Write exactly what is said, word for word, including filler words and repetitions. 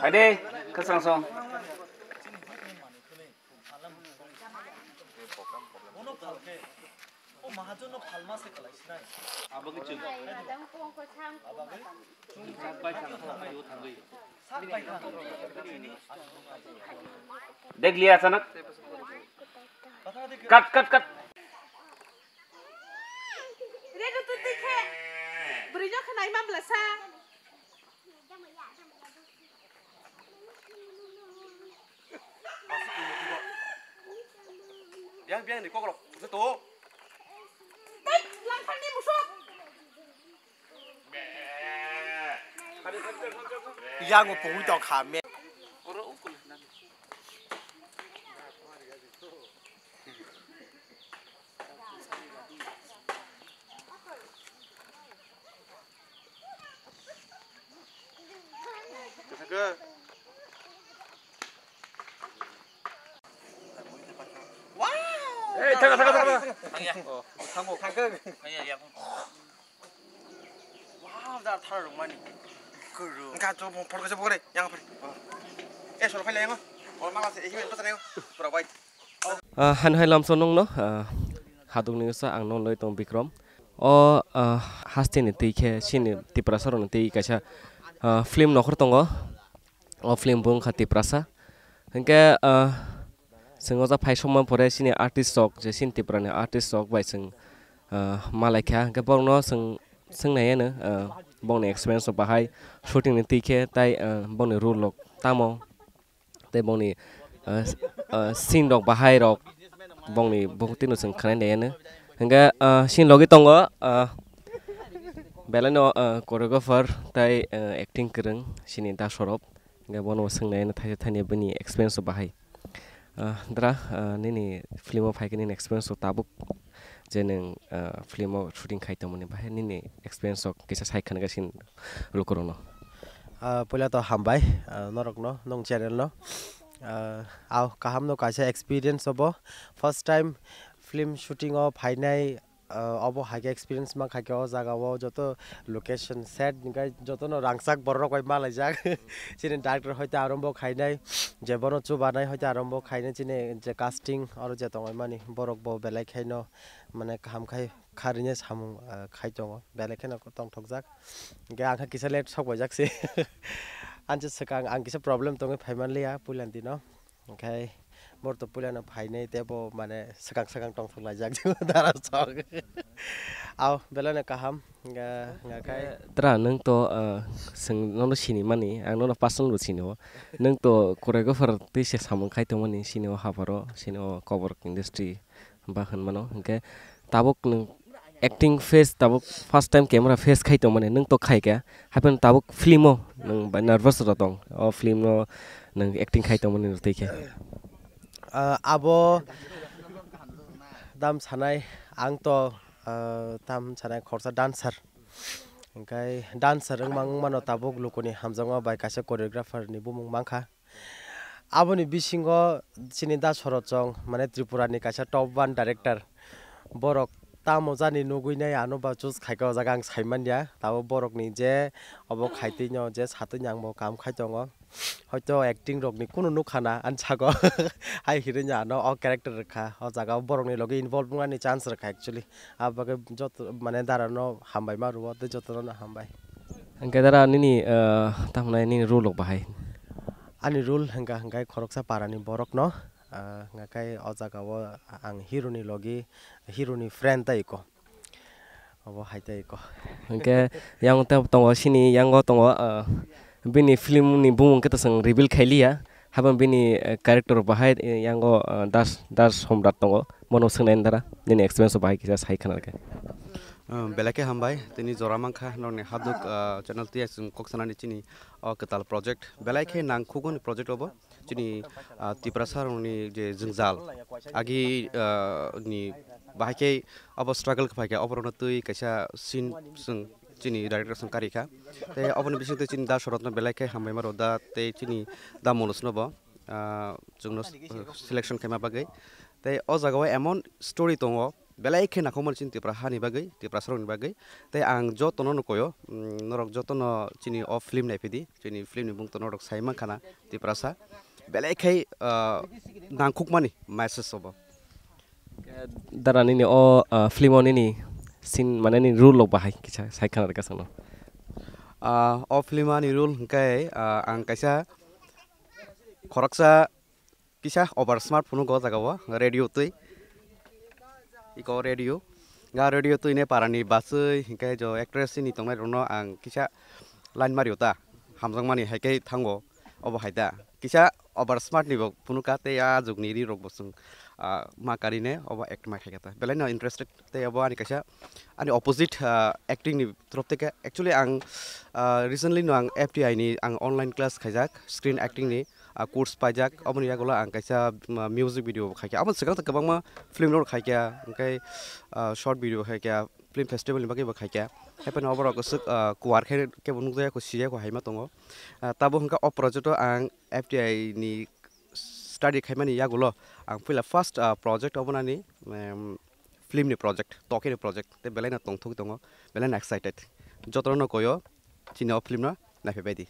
Ade, kasang song. Dek liya achanak. Cut, cut, cut. Rega tu dikhe. Beri no kena imam belasa. Biang, biang ni kokrok. Itu tuh. Tei, langkar ni musuk. Yang pung tong kha me. Hey, thaga, thaga, thaga, thaga. Wow, da thar rok mani. Kuru. Engka to mo phor kaisa phore, yang phore. Eh, sor phai le yang. Ol mala se, eh, himen pasane. Pura bai. Ah, han hai lamso nung no, ah, haduk ni sa ang non loi tong Bikram. O, ah, haste ni twi khe sini Tiprasa rok ni twi kaisa, ah, film nokhor tongo. O film bo wngkha Tiprasa. Hinkhe, ah, chwng o ja phai sokma pore chini artist rok, je chini Tripura ni artist rok bai chwng, ah, malaikha. Hinkhe borokno chwng swngnai ano, ah, bongni experience rok bahai shooting ni twi khe tai, ah, bongni role rok tamo tei bongni, ah, ah, scene rok bahai rok bongni buktino chwng khwnai nai ano. Hinkhe, ah, chini logi tongo, ah, belai no, ah, choreographer tei, ah, acting kwrwng chini Da Sorop. Hinkhe bono swngnai no thaisa thani bini experience rok bahai. Ah, dra, ah, nini film o phaikhe nini experience rok tabuk je nwng, ah, film o shooting khai tongmani bahai nini experience rok kisa sai khwna gasin lukurokno. Ah, puila to hambai, ah, norokno, nong channel no. Ah, au kaham no kaisa experience obo. First time film shooting o phainai, ah, obo hai khe experience mankha khe o jaga o joto location set hinkhe jotono rangchak borok rok bai malaijak. Chini director hoite arombo khainai, je bono chubanai hoite arombo khainai chini je casting oro je tongwi mani borok bo belai khaino mane kaham khai kharine samung, ah, khai tongo belai kheno tongthokjak. Hinkhe ang khe kisa late sok baijak se. Anche swkang ang kisa problem tongwi phaimanliya puilani dino. Hinkhe borok to puilano phainai tei bo mane swkang swkang tongthok laijak dara sok. Au belai no kaham. Nga, nga kai. Tra, nwng to, ah, swng nono sinimani, ang nono personal bo sinio. Nwng to choreographer twi se samung khai tongmani, sinio haparo, sinio Kokborok industry ba hwnmano. Hinkhe tabuk nwng acting face, tabuk first time camera face khai tongmani, nwng to khai kha. Hapheno tabuk film o nwng ba nervous rw tong. O film no nwng acting khai tongmani rw twi khe. Ah, abo dam sanai, ang to, ah, tam sanai khorsa dancer. Hinkhe dancer wngma wngmano tabuk lukuni hamjakma bai kaisa choreographer ni bumung mankha. Aboni bisingo chini Da Sorochong, mane Tripura ni kaisa top one director. Borok tamo jani nugwi nai ano ba choose khaika o jaga ang saimanya. Tabuk borokni je obo khaitwino je satwino ang bo kam khai tongo. Hoito acting rokni kunu nukha na ani sago. Hai hinwi ano o character rwkha. O jaga o borokni logi involve wngnani chance rwkha actually. Aboni bagwi joto mane dara no hambai ma rwo tei jotono no hambai. Hwnkhe dara nini, ah, tamo nai nini role rok bahai? Ani role hwnkha hwnkhe khoroksa para ni borok no, ah, hwnkhe o jaga o ang hero ni logi, hero ni friend tai ko. Obo hai tei ko. Hwnkhe yang tei tongo sini yango tongo, ah, bini film ni bumung khe to chwng reveal khai liya. Haban bini, eh, character bahai, eh, yango, ah, Das, Das Somrat tongo. Bono swngnai dara. Nini experience bahai kisa sai khna khe. Ah, belai khe hambai. Tini jora mankha nokni haduk, ah, channel twi chwng kok sanani chini o kwtal project. Belai khe nang khuguni project obo. Chini, ah, Tiprasa rokni je jwngjal agi, ah, ni bahai khe abo struggle khe phai khe oborokno twi kaisa scene chwng chini director chwng kari kha. Tei oboni bisingtwi chini Da Sorotno belai khe hambai ma rw da tei chini Da Manojno bo, ah, chwngno, ah, selection khaima bagwi. Tei o jaga o emon story tongo, belai khe nakhokmani chini Tipra hani bagwi, Tiprasarokni bagwi. Tei ang jotono no koyo, mm, norok jotono chini o film naiphidi, chini film ni bumung to norok sai mankha na Tiprasa. Belai khe, ah, nangkhukmani message obo. Dara nini o, ah, film o nini scene mane nini role rok bahai kisa sai khana rwkha chwngno. Ah, o film ani role hwnkhe, ah, ang kaisa khoroksa kisa over smart phone go jaga o radio twi. Iko radio. Ga radio twi ne parani baswi hwnkhe jo actress ni tongnai rokno ang kisa line mario ta. Hamjakmani hai khe thango obo hai da. Kisa over smart ni bo phunukha tei a jugni ri rok bo chwng, ah, ma karine obo act ma khaikha ta. Belai no interested tei obo ani kaisa ani opposite, ah, acting ni torof theke. Actually ang, ah, recently no ang F T I ni ang online class khaijak screen acting ni, ah, course paijak. Oboni yagulo ang kaisa, ah, music video bo khaikha. Abo swkang kwbangma film rok khaikha, hwnkhe, ah, short video khaikha, film festival ni bagwi bo khaikha. Haipano oborok swk, ah, kuar khe kebo nukjakya kho, siyakho haima tongo. Ah, tabo hwnkhe o project o ang F T I ni study khaimani yagulo ang puila first, ah, project obo nani, em, film ni project, tokhe ni project, tei belai no tongthok tongo, belai no excited. Jotono no koyo chini o film no naiphaidi.